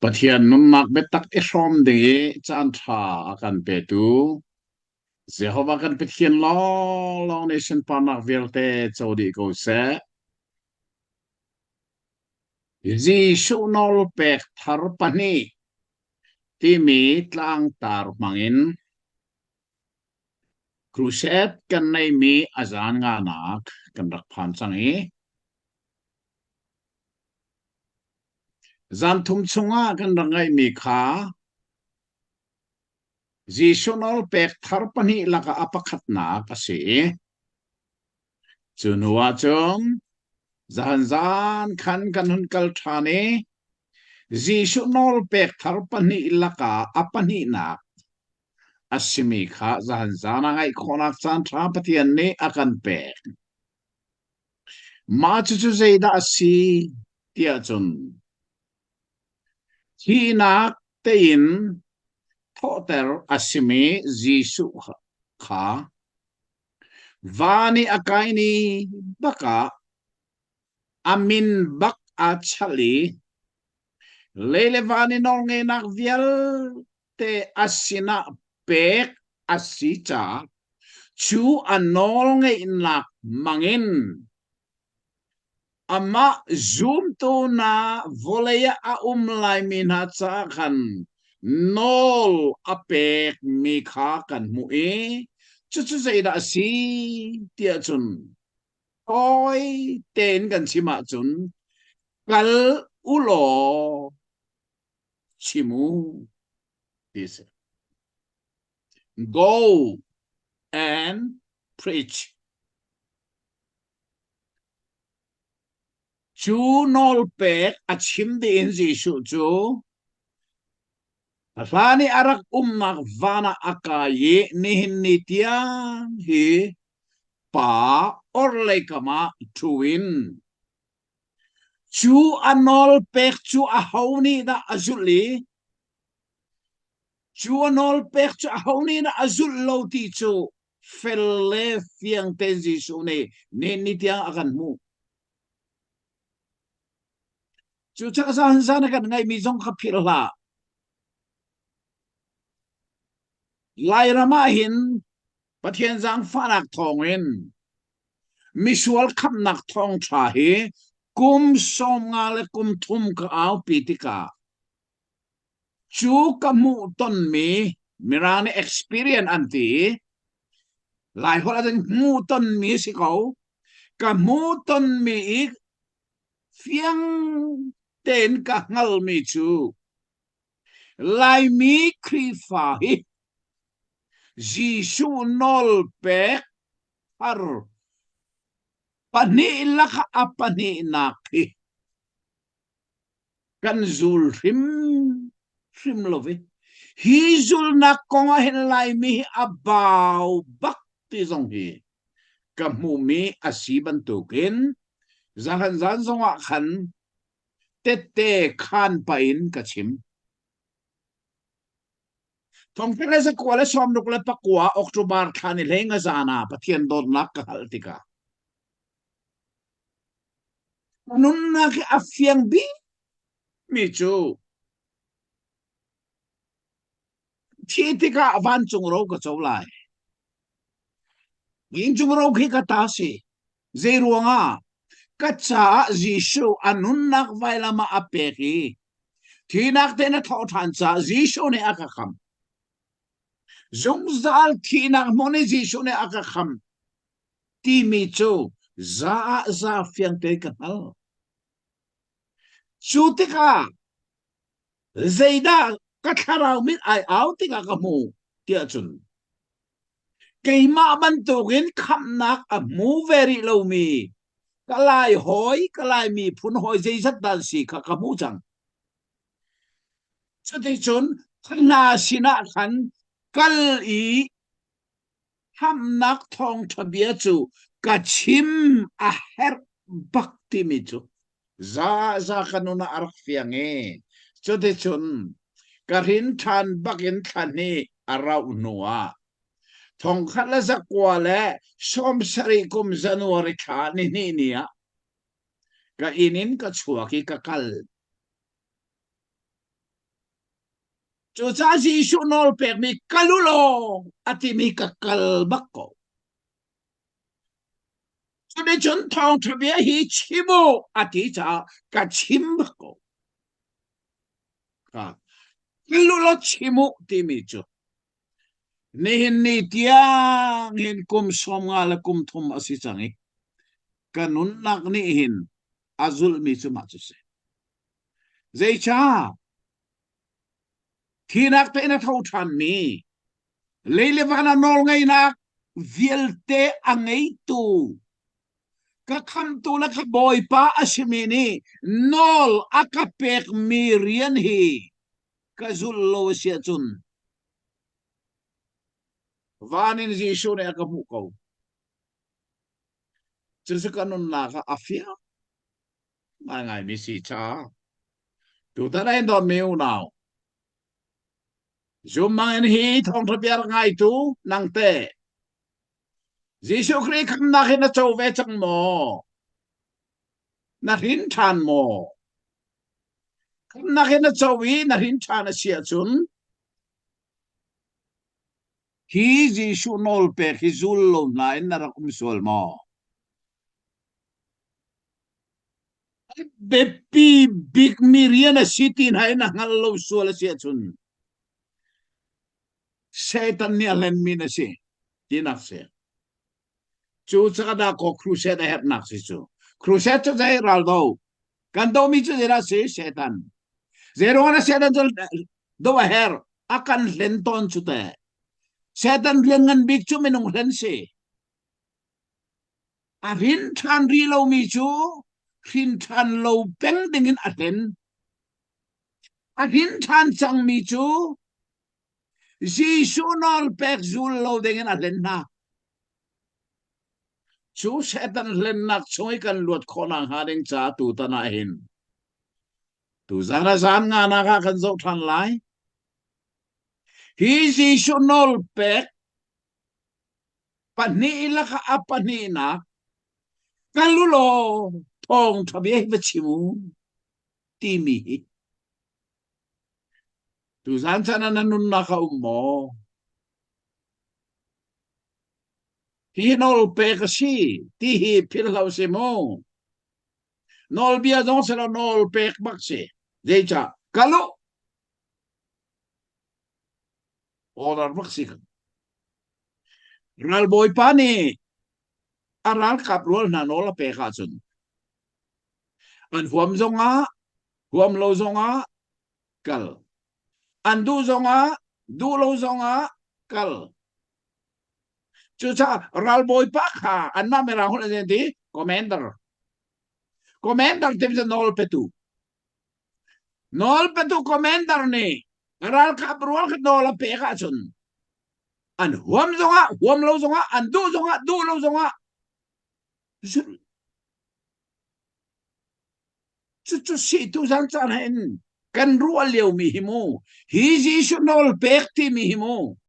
Pathian nunnak biatak i hrawm ding i caanṭha a kan petu Jehovah kan Pathian lawnglawng nih sunparnak vialte co dih ko seh. Jesuh nawlpek thar pahnih timi tlangtar hmangin Crusade kan neihmi a zan nganak kan rak phan cang i zan thum chungah kan rak ngeihmi kha Jesuh nawlpek thar pahnih lakah a pakhatnak a si i cu hnu ah cun zan zan khan kan hun kal ṭhan i Jesuh nawlpek thar pahnih lakah a pahnihnak a simi kha zan zan ah ngaih khawhnak caanṭha Pathian nih a kan pek. Mah cucu zeidah a si tiah cun thihnak tein thawhter a simi Jesuh kha van i a kai ni bak ah a min bak aa chalh i lei le van i nawlngeihnak vialte a sinah pek a si caah cu a nawlngeihnak hmangin amah zumtu hna vawlei ah a um laimi hna caah khan nawl a pekmi kha kan hmuh i cucu zeidah a si tiah cun tawi tein kan chim ahcun kal u law chim u ti a si. Go and preach. Cu nawlpek a chim dih in Jesuh cu a hlan i a rak umnak van ah a kai i nihin ni tiang hi pa orhlei kam ah ṭhu in cu a nawlpek cu aho nih dah a zulh i cu a nawlpek cu aho nih dah a zulh lo ti cu fel le fiang tein Jesuh nih nihin ni tiang a kan hmuh. Cu zan zan a kan ngeihmi zong kha philh hlah. Lairam ah hin Pathian zaangfahnak thawngin misual khamhnak thawngṭha hi kum 50 le kum thum ka aupi tikah cu ka hmuh tonmi Mirang nih experience an ti i Laiholh ahcun hmuh tonmi si ko. Ka hmuh tonmi i fiang tein ka hngalmi cu Laimi Khrihfa hi Jesuh nawlpek thar pahnih lakah a pahnihnak hi kan zul hrim hrim lo i hi zulnak kong ah hin Laimi hi a bau bak ti zong hi ka hmuhmi a si bantukin zahan zan zong ah khan tette khan pah in ka chim. Thongfek le zakua le sawmruk le pakua October thla ni hlei nga zan ah Pathian dawtnak ka hngalh tikah nunnak hi a fiang bik mi cu thi tikah vancung ro ka co lai. Vancung ro khi ka ta si. Zei ruangah ka caah Jesuh a nunnak vailam ah a pek i thinak tein a thawh ṭhan caah Jesuh nih a ka khamh. Zungzal thihnak hmun i Jesuh nih a ka khamh timi cu za ah za fiang tein ka hngal. Cu tikah zeidah ka thlarau mit ai au tikah ka hmu tiah cun keimah bantukin khamhnak a hmu ve rih lomi ka lai hawi ka lai miphun hawi zeizat dan si kha ka hmu cang. Cuticun hna sinah khan kal i Khamhnak thawngṭha bia cu ka chim a herh bak timi cu za ka nun ah a rak fiang i cuticun ka hrin ṭhan bakin thla hnih a rauh hnu ah thongkhat le zakua le 70 kum January thla nihnih ni ah ka inn in ka chuak i ka kal. Cucaah Jesuh nawl pekmi kal u law a timi ka kal bak ko. Cuticun thawngṭha bia hi chim u a ti caah ka chim bak ko. Kal u law chim u timi cu nihin ni tiang hin kum 50 le kum thum a si cang i ka nunnak nih hin a zulhmi cu mah cu si. Zeicah Thinak tein a tho ṭhanmi lei le van ah nawlngeihnak vialte a ngeitu ka khamtu le ka bawipa a simi nih nawl a ka pekmi rian hi ka zulh lo a si ahcun van in Jesuh nih a ka hmuh ko. Cucu ka nunnak ah a fiang ngaingaimi si caah tutan ai dawtmi unau Zumang in hi thawngṭha bia rak ngaitu nang te Jesuh Khrih khamnak hi na co ve cang maw? Na hrin ṭhan maw? Khamnak hi na co i na hrin ṭhan a si ahcun hi Jesuh nawl pek hi zul lo hna in na rak um sual maw? Biapi bikmi rian a si ti hna in a hngal lo sual a si ahcun Satan nih a hlenmi na si tinak si. Cu cadah ko crusade a herhnak si cu. Crusade cu zei ral do? Kan domi cu zeidah si? Satan. Zeiruang ah Satan cu do a herh? A kan hlen tawn cu teh. Satan rian ngan bik cu minung hlen si. A hrin ṭhan rih lomi cu hrin ṭhan lo peng dingin a hlen. A hrin ṭhan cangmi cu Jesuh nawl pek zul lo dingin a hlen hna. Cu Satan hlennak chung i kan luat khawhnak hnga ding caah tutan ah hin tuzan a zan nganak ah kan zoh ṭhan lai. Hi Jesuh nawl pek pahnih lakah a pahnihnak kal u law thawngṭha bia hi va chim u timi hi tuzan chan ah na nunnak a um maw? Hi nawl pek a si ti hi philh hlah usih mu. Nawlbia zong si lo nawl pek bak si. Zeicah? Kal u. Order bak si. Ralbawipa nih a ralkap rual hna nawl a pek ahcun an huam zongah huam lo zongah kal an duh zongah duh lo zongah kal cucaah ralbawipa kha anmah mirang holh an ti commander commander timi cu nawl petu nawl petu commander nih ralkap rual kha nawl a pek ahcun an huam zongah huam lo zongah an duh zongah duh lo zongah zulh cucu si tu zan caan hin kan ruah liomi hi mu hi Jesuh nawl pek timi hi mu.